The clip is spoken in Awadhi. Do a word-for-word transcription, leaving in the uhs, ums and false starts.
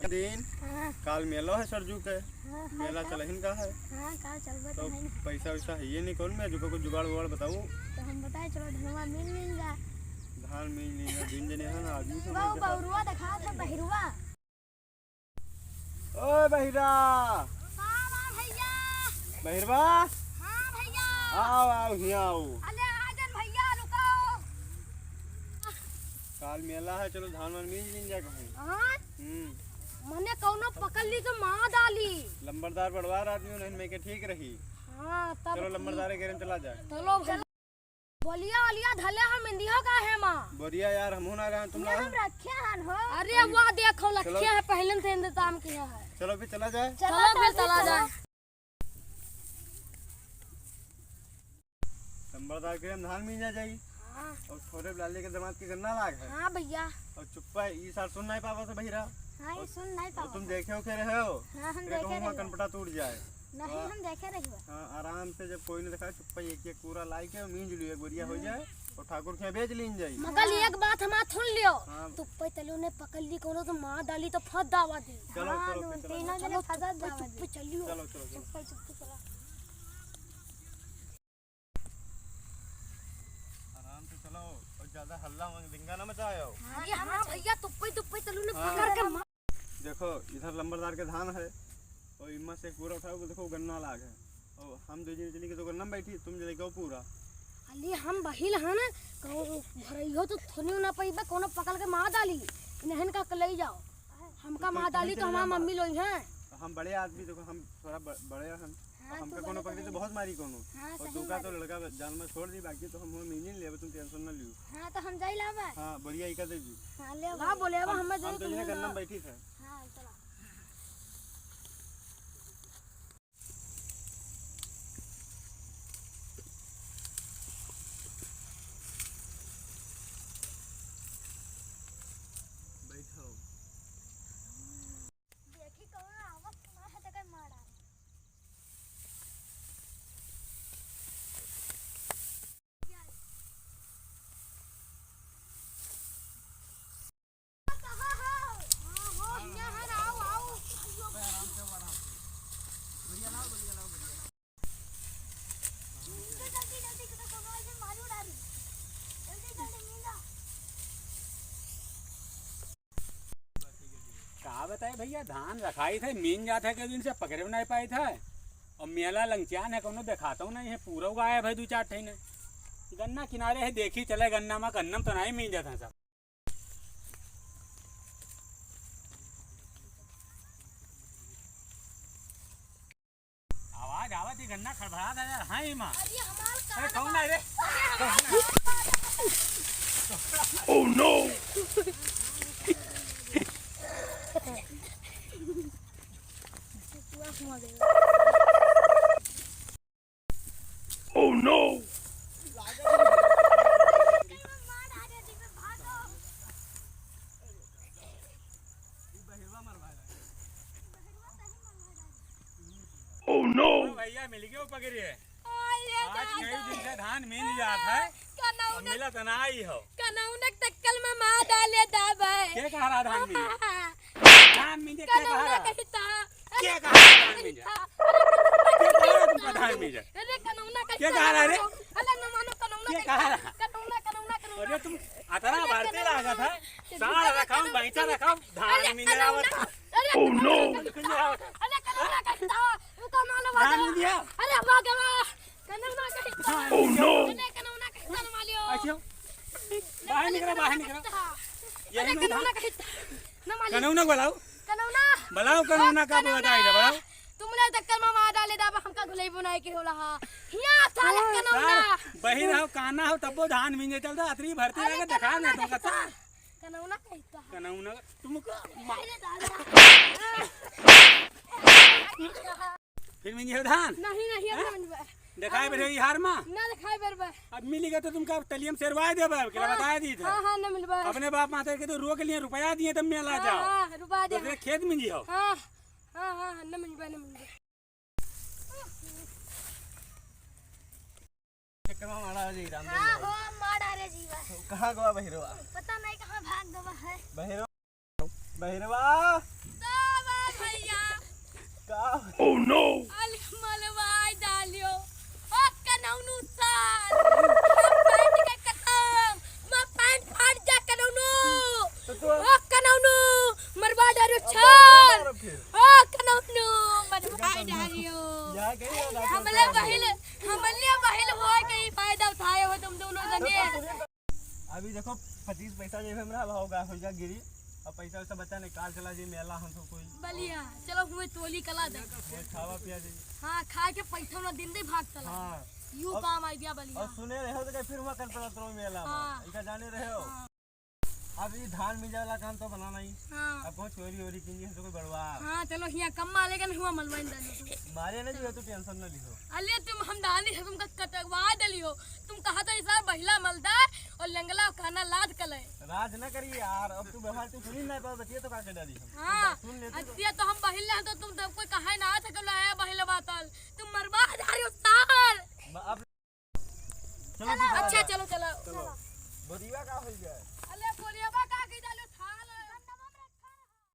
दिन हाँ। काल मेला है सरजू के। हाँ, हाँ, मेला तब? चलहिन का है? हाँ, काल चलबे तो तो है ना। पैसा वैसा है ये नहीं कौन में, जो कुछ जुगाड़ वुगाड़ बताओ। तो हम बताए, चलो धनवा मिल मिल जा। धान मिल मिल जा, दिन जने है ना, आदमी से वो मिल जा। बौरुआ देखा था, बहिरुआ। ओए बहिरा। हाँ, हाँ, भैया। बहिरवा। हाँ, भैया। आओ, आओ, हियाँ आओ। अरे, आ जान भैया, रुको। काल मेला है, चलो धान वान मिल जिन जा कहूँ। हाँ? हम्म। मने कौनो पकड़ ली तो मार डाली। लंबरदार बड़वार आदमी उन्हें में के ठीक रही। हाँ, तब चलो ठीक। लंबरदार के चला जाए। चलो भैया। बोलिया ओलिया धले हो, मिंदियो का है माँ? बोरिया यार, हमहू ना रहे, तुम ये ना। हम रखे हन हो। अरे अरे, वाह, देखो, चलो। लखे है, पहले से इंतजाम किया है। चलो फिर चला जाए। चलो चलो फिर फिर चला चलो। जाए। लंबरदार के हम धान मिल जा जाई। हाँ। और छोरे लाले के दामाद के गन्ना लाग है। हाँ भैया। और चुप्पा ई साल सुन नहीं पावा था बहिरा। हाँ, ये और सुन नहीं और पावा तुम था। देखे उखे रहे हो? हाँ, हम तेरे देखे कहूँ रहे। कनपटा टूट जाए। नहीं, वाह। हम देखे रही बा। हाँ, आराम से जब कोई नहीं देखा, चुप्पा एक एक पूरा लाई के मींज लियो, एक बोरिया हो हम्म। जाए और ठाकुर के यहाँ बेच लीन जाई। मगर हाँ। एक बात हमार सुन लियो, हाँ। तुप्पे तलू ने पकड़ ली कोनो तो मार डाली तो फंस दावा दे। चलो, हाँ, चलो, दो फिर चलो। तीनों जने चलो, फंसा तुप्पे, दावा तुप्पे दे। चलियो। चलो, चलो, चलो। चुप्पे, चुप्पे चला। आराम से चलाओ और ज्यादा हल्ला वंग दिंगा ना मचाओ। अरे हाँ भैया, तुप्पे, तुप्पे तलू ने हाँ। पकड़ के मार। देखो, इधर लंबरदार के धान है और इम्मा से पूरा उठाओ, देखो गन्ना लाग है। और हम दो जने चली के तो गन्ना में बैठी, तुम जने को पूरा। अली हम बहिल है ना, कहूँ भरई हो तो थोनी ना पइबे, कोनो पकड़ के मार डाली, इन्हन का ले जाओ। हमका तो मार डाली तो हमार मम्मी लोई हैं। हम बड़े आदमी, देखो हम थोड़ा ब-, बड़े हैं, तो हाँ, हमका तू कोनो बड़े पकड़ी तो बड़े। बहुत मारी कोनो। हाँ, और सही तू का बात तो है। लड़का जान में छोड़ दी, बाकी तो हम हो मीनिन लेबे, तुम टेंशन ना लियो। हाँ, तो हम जाई लावा। हाँ, बढ़िया ही कर दे जी। हाँ, ले ला बोले, अब हम, हमें हम जरूरत तो नहीं इन्हें है। गन्ना में बैठी थे। हाँ, चला। बैठो। देखी कौन आवत सुना है, तकर मारा। का बताए भैया, धान रखाई थे, मीन जात है, के दिन से पकड़े नहीं पाई थे। और मेला लंगचियान है, कोनो देखाता हूँ नहीं है, पूरा गायब है, दो चार ठे ने। गन्ना किनारे है, देखी चले गन्ना में, गन्ना में तो नहीं मीन जाता है सब। आवाज आवत ही, गन्ना खड़बड़ा था यार। हाँ, ई माँ। अरे, हमार अरे, कान कौन है रे? Oh no! Oh no! Oh no! भैया, मिल गयो पकड़िए। आज कई दिन से धान मिल जात है, अब मिलत नाई हो। कनौनक तक्कल में मार डाले दाबे। के कहा रहा धान मिल? धान मिल के कहा रहा? के कहा रहा धान मिल? के कहा रहा तुमका धान मिल? अरे कनौना के कहा रहा रे? अरे न मानो कनौना के कहा रहा? कनौना, कनौना, कनौना। अरे तुम अतरा बारते लागा था, साढ़ रखा, भैंसा रखा, धान मिल आवत। Oh no! अरे कनौना के तू कमाल वाला। धान मिल गया? अरे वाह, वाह। कनौना कही। Oh no! अरे कनौना कही, कनौना लियो। अच्छा। बाहर निकला, बाहर निकला। अरे यही में कनौना कही। न मालिक। कनौना बुलाओ। कनौना। बुलाओ कनौना का बताई दे, बुलाओ। तुमने चक्कर में मार डाले दाबा, हमका घुलई बुनाई के होला हा। हिया साले कनौना। बहिर हो, काना हो, तब्बो धान मिंजे चलता, अतरी भरती अरे लगे, देखा कनौना नहीं तुमका कही। सार। कनौना कही तो। कनौना, तुमको मा- अरे दादा। फिर मिंजे हो धान? नहीं, नहीं, अब हैं? ना मिलबे। देखाई अब बेर हो ई हार मा? ना देखाई बेर बे। अब मिली गए तो तुमका तलियम सेरवाई देबे, अब केला हाँ, बताई दी था। हाँ, हाँ, ना मिलबे। अपने बाप माता के तो रोक लिए, रुपया दिए तब मेला हाँ, जाओ। हाँ, रुपया दे। दूसरे खेत में जियो। हाँ, हाँ, हाँ, हाँ, ना मिलबे, ना मिलबे। चक्कर में मारा जी, रामदेव हाँ, बाबा। हो, मारा रे जीवा। कहाँ गवा बहिरवा? पता नहीं कहाँ भाग गवा है। बहिरवा, बहिरवा। तो का? Oh no! अरे मलवाई डालियो। ओ कनौनू सार, हम पैंट के कसम, मैं पैंट फाड़ जा कनौनू। तो तू ओ कनौनू, मरवा डालियो अब छार। मारो फिर। ओ कनौनू, मरवा डालियो। यहाँ कहीं ना हमले बहिल, हमले बहिल होए के ही फायदा उठाए हो तुम दोनों जने। अभी देखो, पच्चीस पैसा जेब में रहा, भाव का हो जा गिरी। अब पैसा वैसा बचा नहीं, काल चला जी मेला हम सब कोई। बलिया, चलो हुए टोली कला दे। ये खावा पिया जी। हाँ, खा के पैसा ना दिन दे भाग चला। हाँ। यू अब काम आइडिया बलिया। और सुने रहे हो तो क्या फिर हुआ कर पड़ा तो मेला में? हाँ। इका जाने रहे हो? हाँ। अब ये धान मिल जाला काम तो बनाना ही। हाँ। अब कौन चोरी वोरी कीजिए तो कोई बड़वा। हाँ, चलो हिया कम माले का नहीं हुआ मलवाइन डालो तुम। मारे ना जी, तू टेंशन ना लिहो। अले तुम हम डाली है तुमका कटवा डालियो। तुम कहा तो इस बार बहिला मलदा और लंगला खाना लाद कले। राज ना करी यार, अब तू व्यवहार तू सुनी ना पाओ, बचिए तो का के डाली हम। हाँ, सुन लेते तो। अतिया तो हम बहिल ना तो तुम तब कोई कहा ना था कि लाया बहिल बातल। तुम मरवा जा रहे हो सार। म-, अब चलो, चलो, चलो, चलो, चलो। चलो। बदिया का हो गया?